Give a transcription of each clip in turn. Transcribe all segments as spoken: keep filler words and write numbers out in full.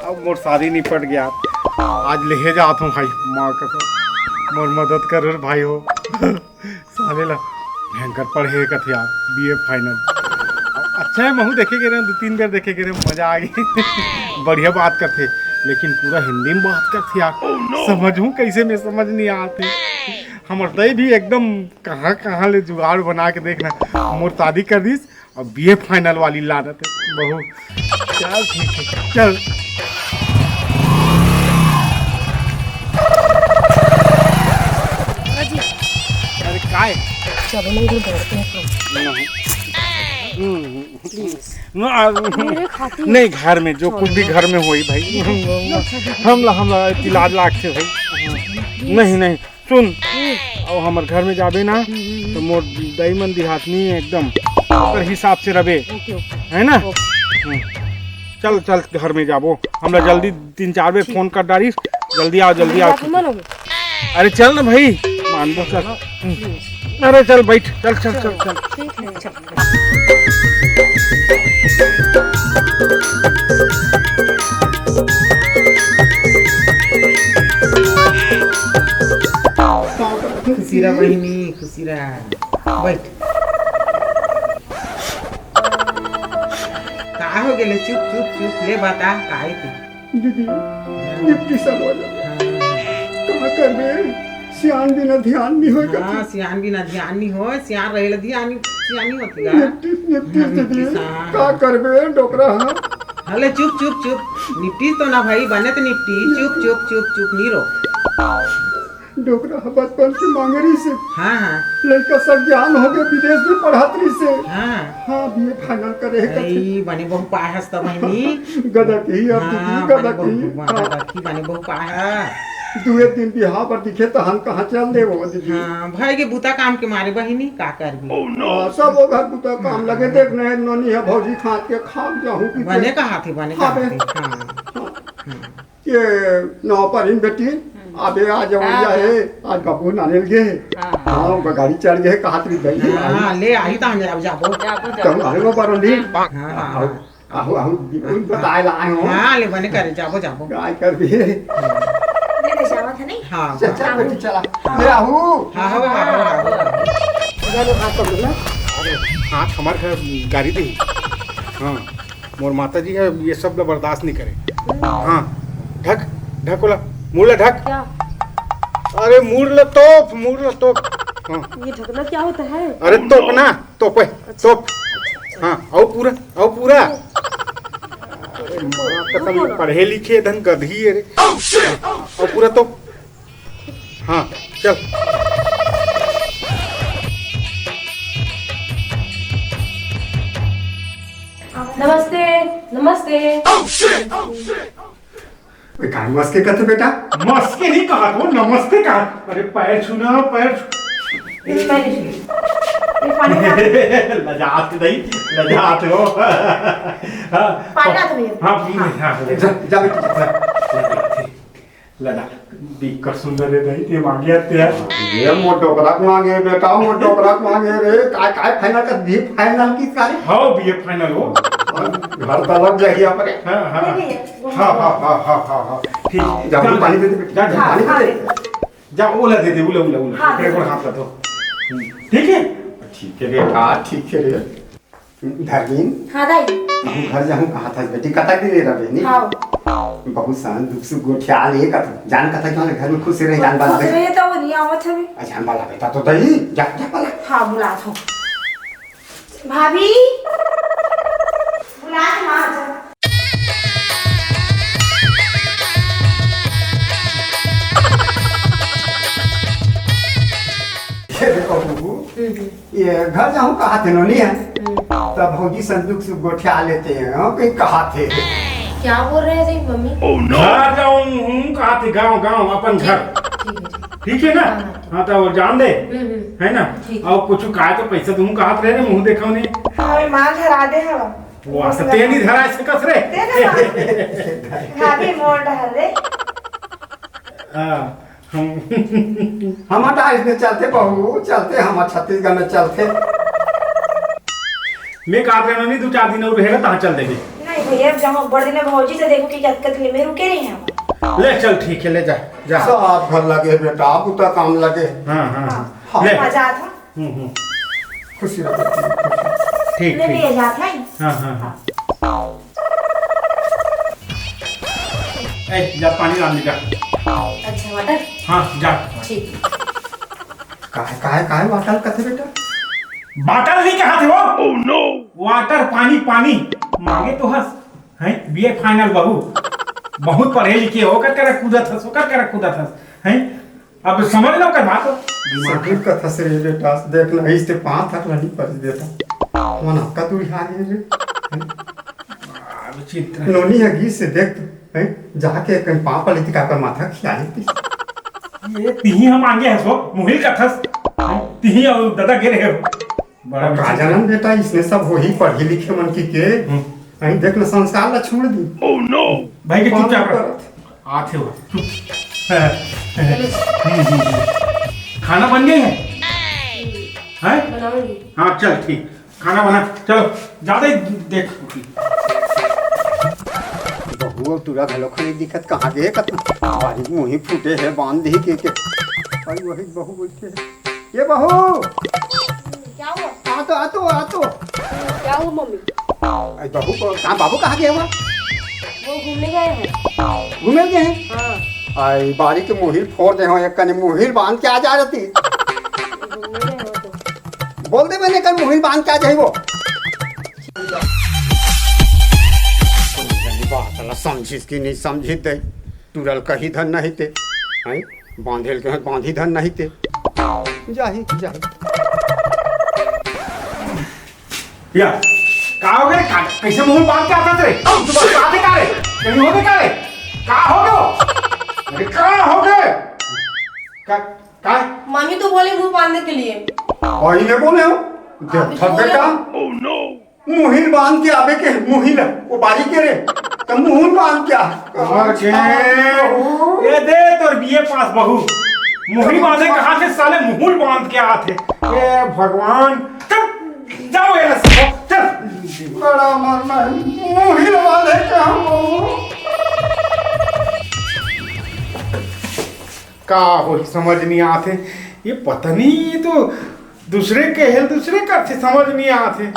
अब मोर शादी निपट गया। आज लेहे जात हूँ भाई, माँ कसम, मोर मदद कर भाई हो। साले ला भयंकर पढ़े कथे यार, बीए फाइनल। अच्छा है, महू देखे गे रहेंव, दू तीन बेर देखे गे रहेंव, मजा आ गई। बढ़िया बात करथे, लेकिन पूरा हिंदी में बात करथे यार। समझहूँ कैसे, मैं समझ नहीं आते। हमर दाई भी एकदम कहाँ कहाँ ले जुगाड़ बना के देखना, मोर शादी कर दिस, अब बीए फाइनल वाली लानत है बहू। चल ठीक है, चल। अरे काय? चलो ना, इधर बैठते हैं। नहीं। हम्म, हम्म। प्लीज। ना, मेरे खातिर। नहीं, घर में जो कुछ भी घर में होई भाई, हम, हमला हमला तिलार लागथे भाई। नहीं, नहीं, सुन, अब हमर घर में जाबे ना, तो मोर दाई मन दिहातनी एकदम ओकर हिसाब से रबे, ओके, ओके। है ना? ओके। हम्म। चल चल, घर में जाबो, हमला जल्दी तीन चार बेर फोन कर डारिस, जल्दी आओ, जल्दी आओ। अरे चल ना भाई, मानबो, चल। हम्म। अरे चल, बैठ, चल चल चल चल। ठीक है, चल। खुशी रह बहिनी, खुशी रह। बैठ। का हो गेले? चुप चुप चुप, ले बता, का है ते? दीदी, निपटी सब हो जाए। हाँ। का करबे? सियान बिना ध्यान नहीं होय हाँ, कथे। सियान बिना ध्यान नहीं होय, सियान रहे ला ध्यान, सियान नहीं होती गा। निपटी, निपटी हाँ, दीदी, निपटी सा। का करबे डोकरा हा? हले चुप, चुप, चुप। निपटी तो ना भाई, बने तो निपटी। चुप, चुप, चुप, चुप, नहीं रो। डोकरा ह बचपन से मांगे रहिसे। हाँ, हाँ। लइका सब ज्ञान हो गए, विदेश में पढ़त रहिसे। हाँ। हाँ, बीए फाइनल करे हे कथे। अई, बने बहु पाए हस त बहिनी। गदा की अब हाँ, दीदी, गदा बने बहु, की। हाँ। गदा की बने बहु पाए ह। दुए दिन बिहाव बर दिखे त हम कहाँ चल देबो दीदी। हाँ, भाई के बूता काम के मारे बहिनी, का करबी? हाँ, सब वो घर बूता काम लगे, देख नहीं नोनी है भौजी खात के खा जाहूँ कि बने कहा थे, बने हाँ, कहा बे। थे, हाँ। हाँ। हाँ। ये नौ परिन बेटी, हम्म। अबे आज हाँ, वही है, हाँ। आज बाबू नाने लगे। हाँ। हाँ, गाड़ी चढ़ गए, कहा तरी गई। हाँ, ले आई तो हम अब जाबो। जाबो, तो जाबो। हम आए वो बरोली। हाँ, हाँ, हाँ। आहो, आहो, आहो, उन बताए ला आए हो। हाँ, ले बने करे, जाबो, जाबो। काय कर भी। दे दे, जावा था नहीं? हाँ, चल, चल, हाँ। बेटी, चला। हाँ। ले आहू। हाँ, हाँ, हाँ, हाँ, हाँ। जानो हाथ पकड़ ना। अरे, हाथ हमार घर गाड़ी दे। हाँ। मोर माता जी है, ये सब ला बर्दाश्त नहीं करे। हाँ, ढक, ढक ओला, मुड़ ला ढक। क्या? अरे मुड़ ला तोप, मुड़ ला तोप। हाँ। ये ढकना क्या होता है? अरे तोप ना, तोप है, अच्छा। तोप। हाँ, आओ पूरा, आओ पूरा। अरे माँ कसम, रुको ना। पढ़े लिखे धन गधी है रे। आओ पूरा तोप। हाँ, चल। नमस्ते, नमस्ते। ए, काय मस्के कथे बेटा? मस्के नहीं कहा तो, नमस्ते कहा। अरे पैर छूना, पैर छू। ये मैं नहीं छूई। ये पानी ला। लजात नहीं, लजात हो। हाँ, पानी ला तो भैया। हाँ, हाँ, हाँ, जा, जा बेटी, जा। लगा, बिक्कट सुंदर रे दई, ते मांगे आते यार। ये मोर डोकरा के मांगे बेटा, मोर डोकरा के मांगे रे, काय, काय फाइनल का, भी फाइनल की सारी? हाँ, बीए फाइनल हो। घर तलब जाइए अपने। हाँ, हाँ। नहीं, नहीं, वो हाँ, हाँ, हाँ, हाँ, हाँ, हाँ। ठीक, जा, जा, पानी दे दे बेटा, जा, जा, पानी हाँ, दे दे। दे दो। जा, ओला दे दे, ओला, ओला, ओला। हाँ, तेरे दे को दो। हाथ ला दो। हम्म, ठीक है? ठीक है बेटा, ठीक है रे। धर्मीन, हाँ, दाई। कहूँ घर जाहूँ कहा था बेटी, कतक दिन रह बेनी? हाँ। बहुत सान दुख सुख गोठिया ले कत, जान कथा क्यों घर में खुश रहे, जान बाला खुश बेटा। रहे तो वो नहीं आवत हवे। आ, जान बाला बेटा तो दही, जा, जा बाला। हाँ, बुलात हूँ। भाभी, बुलात हूँ, आ जा। ये देखो बुबू, हम्म, हम्म। ये घर जाहूँ कहा थे नोनी है, हम्म। तब भौजी संदूक से गोठिया लेते हैं, हाँ, कहीं कहा थे। क्या बोल रहे थे मम्मी? घर जाऊँ हूँ कहा थे, गाँव, गाँव, अपन घर। ठीक है, ठीक। ठीक है ना? हाँ, हाँ, ठीक। हाँ, तो वो जान दे, हम्म, हम्म। है ना? ठीक। और कुछ काय तो पैसा तुम कहा रहे रे, मुँह देखो नहीं। हाँ, माल धरा दे हवा। वो आसा तेनी धरा से कस रे। दे दे माल। भाभी मोड़ डहर रे। हाँ। हम हम अट्ठाईस में चलते बहू, चलते हम छत्तीसगढ़ में चलते। मैं कहा रहे नहीं, दो चार दिन और रहेगा, तहाँ चल देंगे। नहीं, ये अब जाओ, बड़ दिन में भौजी से देखो कि कत-, कतले में रुके नहीं है। ले चल, ठीक है, ले जा, जा। सब घर लगे बेटा, बुता काम लगे। हाँ, हाँ, हाँ। हाँ, ले। मजा आता। हम्म, हम्म। खुशी रहो, खुशी। ठीक, ले ठीक। दिए जात है। हाँ, हाँ, हाँ। ए, जा पानी लान दे जा। अच्छा, वाटर? हाँ, जा। ठीक। काहे, काहे, काहे वाटर कथे बेटा? वाटर नहीं कहा थे वो? Oh no! वाटर, पानी, पानी। मांगे तो हंस। हैं? बीए फाइनल बहू। बहुत पढ़े लिखे हो, ओकर करा कूदत हस, ओकर करा कूदत हस। हैं? अब समझ लो ओकर बात। दिमाग सही कथा से रे बेटा, देख ना, इस ते पाँच तक नहीं पढ़ देता। मना का तू यहाँ है रे? हैं? अब चित्र। नोनी है गीत से देख तो, हैं? जाके कहीं पाँव पलती का कर माथा खिया लेती। ये तिही हम आगे हंसो, मुहिल कथस। हैं? तिही और दादा गिरे हो। बड़ा का विचित्र। जानन बेटा, इसने सब वही पढ़े लिखे मन की के। हम्म। कहीं देख ना, संस्कार ला छोड़ दी। Oh no! भाई के चुपचाप रह। आथे हो। चुप। हम्म, हम्म, हम्म। खाना बन गए है? हैं? बनाऊंगी। हाँ, चल ठीक। खाना बना, चलो, ज्यादा ही देख। बहू, अब तूरा घलो खड़े दिखत कहाँ गए? कत बारी मुँही फूटे है, बांध दी के, के। भाई, वही बहू बैठे है। ये बहू! क्या हुआ? आ तो, आ तो, आ तो। क्या हुआ मम्मी? अरे बहू को, कहाँ, बाबू कहाँ गए हुआ? वो घूमने गए हैं। घूमे गए हैं? हाँ। आई बारी के मुहिल फोड़ दे हो, एक कने मुहिल बांध के आ जा रहती। घूमने गए हो तो। बोल दे मैंने कल मुहिल बांध के आ जाए वो। बात ला समझिस कि नहीं समझिस दे, तुरल कही धन नहीं ते, हैं? बांधेल के बांधी धन नहीं ते। जाही, जाही। या, का हो गए? का, कैसे मुंह बांध के आता तेरे? तू बस बात ही का रे? कहीं हो गए का रे? का हो गए? अरे, का हो गए? का, का? मम्मी तो बोली मुंह बांधने के लिए। वही ने बोले हो? आप देख, भी थक बोले बेटा। हो। मुहिल बांध के आवे के, मुहिल, वो बारी के रे, त मुहुल बांध के आ। मर गए। ये दे तोर बीए पास बहू। मुहिल बांधे कहाँ थे साले, मुहुल बांध के आथे। ए भगवान, चल, जाओ ये रस्ता, चल। बड़ा मरना है, मुहिल बांधे कहाँ बहू? का होही समझ नहीं आथे। ये पता नहीं, ये तो दूसरे कहेल दूसरे करथे, समझ नहीं आथे।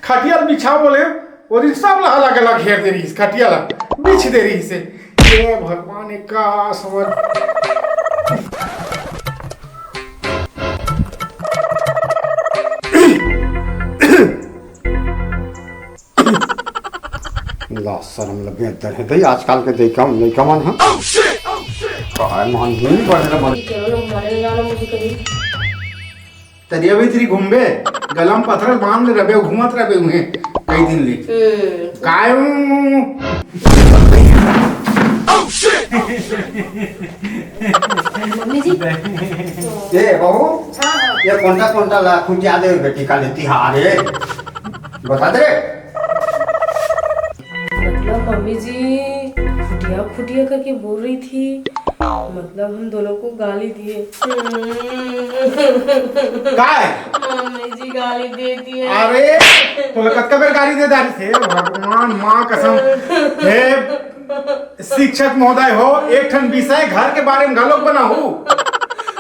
खटिया ल बिछा बोले, वो दिन सब ला अलग अलग घेर दे रहीस, खटिया ला बिछ दे रहीस हे। हे भगवान, ये का समझ। ला शरम लगे अंदर है दई, आजकल के लइका, लइका मन ह। काय मान ही नहीं बढ़ रहा मन। चलो लोग, हमारे ले जाना मुझे कहीं। तरिया भी तेरी घूमबे, गला में पथरल बांध ले रबे, घूमत रबे उहे कई दिन ले। हम्म। काय हूँ? मम्मी जी। ए बहू, हाँ, हाँ। ये कोंटा कोंटा ला खुटिया दे बेटी, काली तिहार है, बता दे। मतलब मम्मी जी खुटिया खुटिया करके बोल रही थी, मतलब हम दोनों को गाली दिए। काय? मम्मी जी गाली दे दिए। अरे, तोला कतका बेर गाली दे डारिस हे भगवान, माँ कसम। हे शिक्षक महोदय हो, एक ठन विषय घर के बारे में घलोक बनाहू।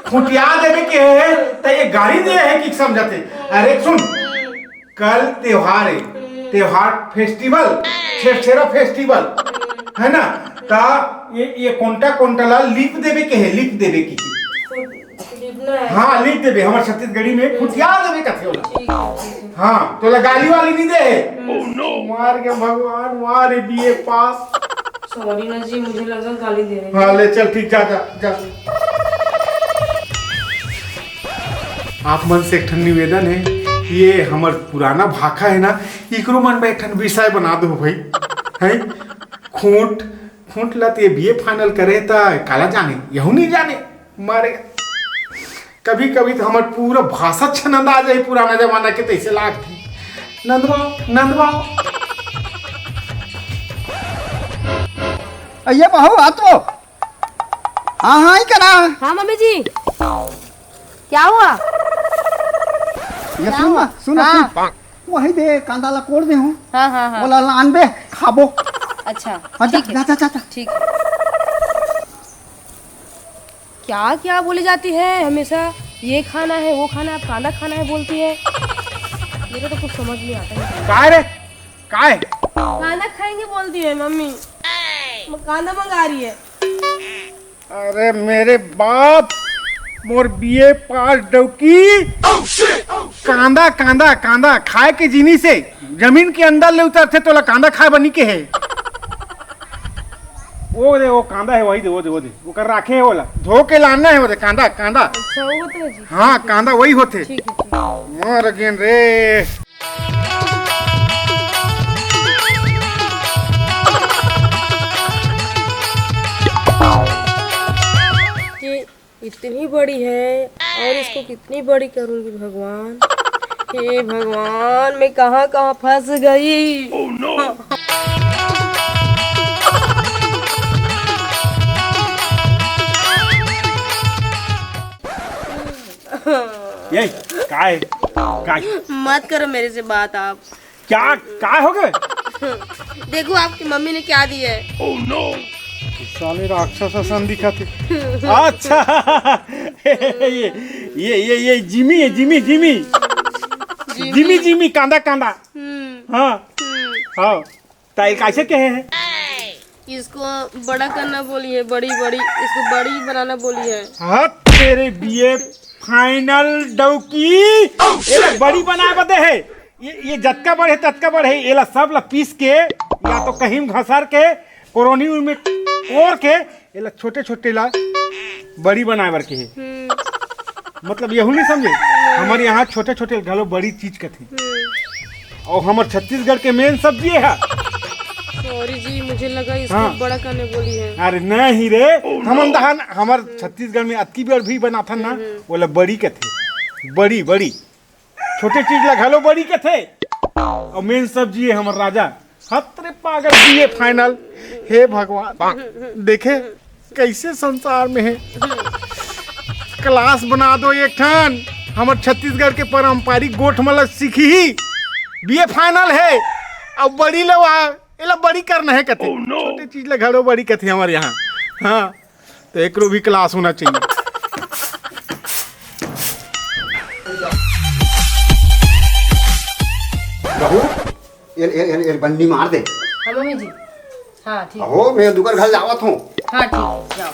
खुटिया देवे के हे, त ये गाली दे हे कि समझत हे? अरे सुन, कल त्योहार हे, त्योहार festival, छेरछेरा festival, है ना? त ये, ये कोंटा कोंटा ला लिप देवे के हे, लिप देवे के हे। लिपना है। हाँ, लिप देवे, हमर छत्तीसगढ़ी में खुटिया देवे कथे ओला। ठीक है, ठीक है। हाँ, तोला गाली वाली नहीं दे हे। Oh no! मार के भगवान, मार बीए पास। Sorry ना जी, मुझे लगा गाली दे रहे हैं। हाँ, ले चल, ठीक, जा, जा, जा। आप मन से एक ठन निवेदन हे, ये हमर पुराना भाखा हे ना, इकरो मन में एक ठन विषय बना दो भाई, हैं? खूंट, खूंट ला ते बीए final करे त काला जाने, यहू नहीं जाने, मारे। कभी कभी तो हमर पूरा भाषा छनंदा जाए, पुराना जमाना के तैसे लागथे। नंदवा, नंदवा। अये बहू, आ तो। हाँ, हाँ, ही करा। हाँ, मम्मी जी। क्या हुआ? ये क्या सुन हुआ? ना, सुन ना, हाँ। सुन। वही दे, कांदा ला कोड़ दे हूँ। हाँ, हाँ, हाँ। बोला लानबे, खाबो। अच्छा, हाँ, जा, ठीक है। जा, जा, जा, जा। ठीक है। क्या क्या बोली जाती है हमेशा, ये खाना है, वो खाना है, आप कांदा खाना है बोलती है। मेरे तो कुछ समझ नहीं आता है। काय रे? काय? कांदा खाएंगे बोलती है मम्मी। म-, कांदा मंगा रही है। अरे मेरे बाप, मोर बीए पास डौकी। कांदा, कांदा, कांदा खाए के जिनिस हे, जमीन के अंदर ले उतरथे, तोला कांदा खाए बर नी कहे। वो दे, वो कांदा हे, वही दे, वो दे, वो दे, ओकर राखे हे, ओला धो के लाना हे, वो दे, कांदा, कांदा। अच्छा, वो होता है जी। हाँ, कांदा वही होथे। ठीक है, ठीक है। मर गेन रे। ये इतनी बड़ी है और इसको कितनी बड़ी करूंगी भगवान। हे भगवान, मैं कहाँ कहाँ फंस गई। ये काय? काय? मत करो मेरे से बात आप। क्या? काय हो गए? देखो आपकी मम्मी ने क्या दी है। साले राक्षस असन दिखत हे। अच्छा। ये, ये, ये, ये जिमी है, जिमी, जिमी। जिमी। जिमी, जिमी, कांदा, कांदा। हम्म। हाँ। हम्म। हाँ। ताई कैसे कहे हैं? इसको बड़ा करना बोली है, बड़ी, बड़ी, इसको बड़ी बनाना बोली है। हाँ, तेरे बीए फाइनल डौकी, एला बड़ी बनाए बदे है। ये, ये जतका बड़े, ततका बड़े, एला सब ला पीस के, या तो कहीं घसर के, कोरोनी में कोर के, एला छोटे-छोटे ला बड़ी बनाए बर के हे। हम्म। मतलब, यहू नहीं समझे? हमारे यहाँ छोटे-छोटे घलो बड़ी चीज कथे। हम्म। और हमर छत्तीसगढ़ के मेन सब्जी है। सॉरी जी, मुझे लगा इसको हाँ। बड़ा करने बोली है। अरे नहीं रे, हमन दहन, हमर छत्तीसगढ़ में अतकी बड़ भी बनाथन ना, हम्म। ओला बड़ी कथे, बड़ी, बड़ी। छोटे चीज ला घलो बड़ी कथे। और मेन सब्जी है हमर राजा। हत रे पागल, बीए फाइनल। हे भगवान, देखे कैसे संसार में है। क्लास बना दो एक ठन, हमर छत्तीसगढ़ के पारंपरिक गोठ मन ला सीखही। बीए फाइनल है, अब बड़ी लो आ, एला बड़ी करना है कथे। छोटे चीज ला घलो बड़ी कथे हमर यहाँ। हाँ, तो एकरो भी क्लास होना चाहिए। बहू, ये, ये, ये, ये बन्नी मार दे। हाँ, मम्मी जी। हाँ, ठीक। अहो, मैं दुकर घर जावत हूँ। हाँ, ठीक, जाओ।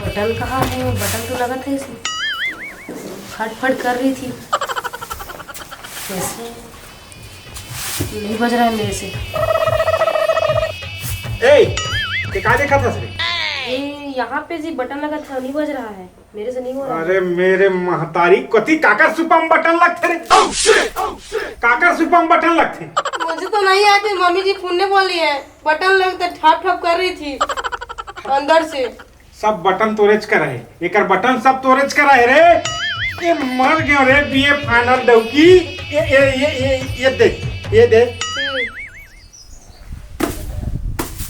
बटन कहाँ है? बटन तो लगत है इसमें। फट फट कर रही थी। कैसे? नहीं बज रहा है मेरे से। ए, ये का देखा था सर? ये यहाँ पे जी बटन लगा था, नहीं बज रहा है, मेरे से नहीं हो रहा। अरे मेरे महतारी, कथी काकर सुपा म बटन लगथे रे? काकर सुपा म बटन लगथे? मुझे तो नहीं आती, मम्मी जी पुण्य बोली है, बटन लगते ठप ठप कर रही थी अंदर से। सब बटन तोरेच करा है, एकर बटन सब तोरेच करा है रे। ये मर गयो रे, बीए फाइनल डौकी। ये, ये, ये, ये, ये दे, ये दे। हम्म।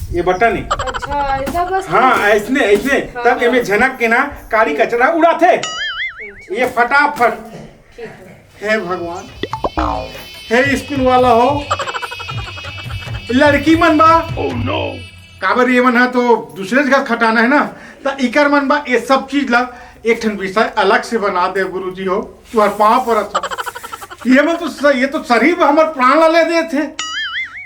ये बटन है। अच्छा, ऐसा बस? हाँ, ऐसने, ऐसने। हाँ, तब हाँ। एमे झनक के ना काली कचरा उड़ाथे। अच्छा। ये फटाफट। ठीक है। हे भगवान, हे स्कूल वाला हो, लड़की मन बा। काबर ये मन ह तो दूसरे जगह खटाना है ना, त इकर मन बा ये सब चीज ला एक ठन विषय अलग से बना दे गुरुजी हो, तुहर पाँव परत हो। ये मन तो स-, ये तो शरीर हमर प्राण ला ले देथे,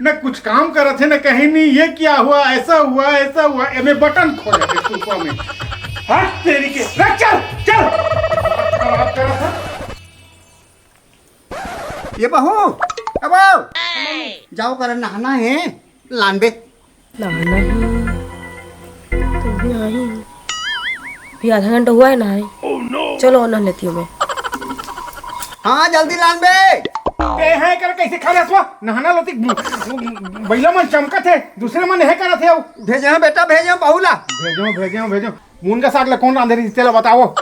न कुछ काम करत है, न कहीं नहीं, ये क्या हुआ, ऐसा हुआ, ऐसा हुआ, एमे बटन खोल दे सुपा में। हट तेरी के, रख चल, चल। ये बहू, ए बहू, जाओ कर नहाना है, लानबे। नहाना है, तुम भी नहाई। अभी आधा घंटा हुआ है नहाए। चलो, नहा लेती हूँ मैं। हाँ, जल्दी लानबे। ए, है कर कैसे खा लेत हुआ? नहाना लती, बैला मन चमकत है, दूसरे मन है करत है। भेजे हैं बेटा, भेजे हैं बहू ला। भेजो, भेजो, भेजो। मुनगा साग ला कौन रांधे रहिस, तेला बताओ।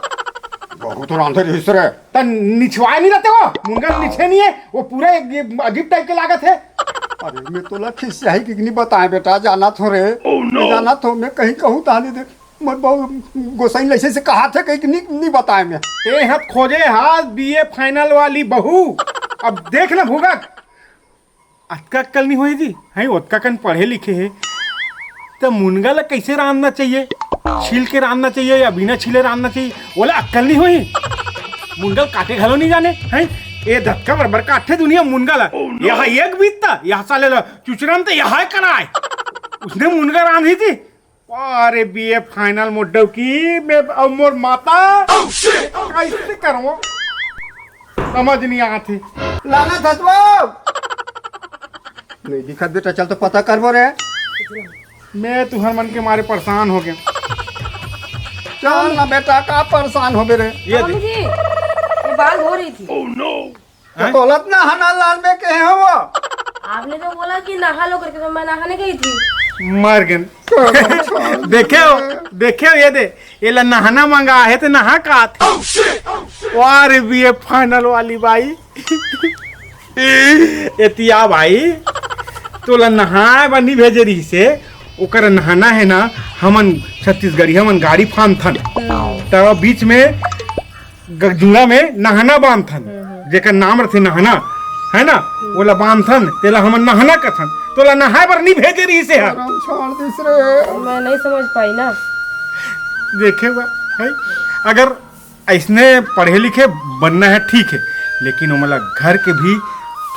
बहुत रांधे रहिस रे। त निछवाए नहीं रहते वो, मुनगा निछे नहीं है, वो पूरा एक ये अजीब टाइप के लागत है। अरे, मैं तोला खिसियाही कि नहीं बताए बेटा, जाना थो रे। मैं जाना थो, मैं कहीं कहूँ ताली दे। मोर बहू गोसाई लइसे से कहा थे कहीं कि नहीं, नहीं बताए मैं। ए हत खोजे हाथ बीए फाइनल वाली बहू। अब देख ना भुगत, अतका अक्कल नहीं होए जी। हैं, ओतका कन पढ़े लिखे हे, त मुनगा ला कैसे रांधना चाहिए, छील के रांधना चाहिए या बिना छीले रांधना चाहिए, ओला अक्कल नहीं होए। मुनगा ल काटे घलो नहीं जाने। हैं, ए धतका बरबर काटथे दुनिया मुनगा ला। यहाँ एक बीतता, यहाँ साले ला चुचरम त यहाँ कराए। उसने मुनगा रांधी थी। अरे बीए फाइनल मोर डौकी, मैं अब मोर माता कैसे करूँ, समझ नहीं आती। लाना धतवा। नहीं दिखत बेटा, चल तो पता करबो रे। मैं तुहर मन के मारे परेशान हो गया। चल ना बेटा, का परेशान होबे रे? ये मम्मी जी, ये बाल धो रही थी। तो तोलत ना हना लाल में कहे हो वो। आपने तो बोला कि नहा लो करके, तो मैं नहाने गई थी। मर गन। देखे हो, देखे हो, ये दे, ये ला नहाना मंगा है तो नहा का आथे। वाह रे बीए फाइनल वाली बाई। एतिया भाई, तोला नहाए बर नहीं भेजे रही से, ओकर नहाना है ना, हमन छत्तीसगढ़िया मन गाड़ी फांदथन, त बीच में ग-, जुड़ा में नहाना बांधथन, जेकर नाम रथे नहाना, है ना, ओला बांधथन, तेला हमन नहाना कथन। तोला नहाए बर नहीं भेजे रही से हा। छोड़ दिस रे। मैं नहीं समझ पाई ना। देखे बा, है, अगर ऐसने पढ़े लिखे बनना है, ठीक है, लेकिन ओमला घर के भी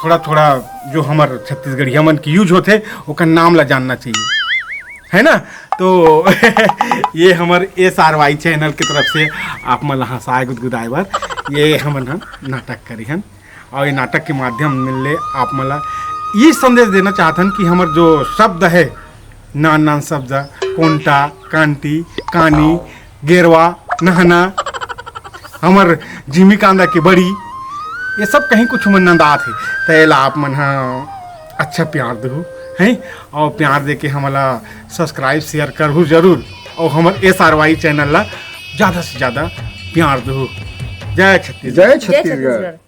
थोड़ा थोड़ा जो हमर छत्तीसगढ़िया मन के यूज होथे, ओकर नाम ला जानना चाहिए, है ना? तो ये हमर एस आर वाई चैनल की तरफ से आप मन ला हंसाए गुदगुदाए बर ये हमन ह नाटक करी हन, और ये नाटक के माध्यम ले आप मन ला ये संदेश देना चाहत हन कि हमर जो शब्द है, नान नान शब्द, कोंटा, कांटी, कानी, गेरवा, नहना, हमर जिमी कांदा के बड़ी, ये सब कहीं कुछ मन नंदात है। त एला आप मन ह अच्छा प्यार दहू, हैं? और प्यार दे के हमला सब्सक्राइब, शेयर करहू जरूर, और हमर एस आर वाई चैनल ला ज्यादा से ज्यादा प्यार दहू। जय छत्तीसगढ़। जय जय छत्तीसगढ़। छत्तीसगढ़।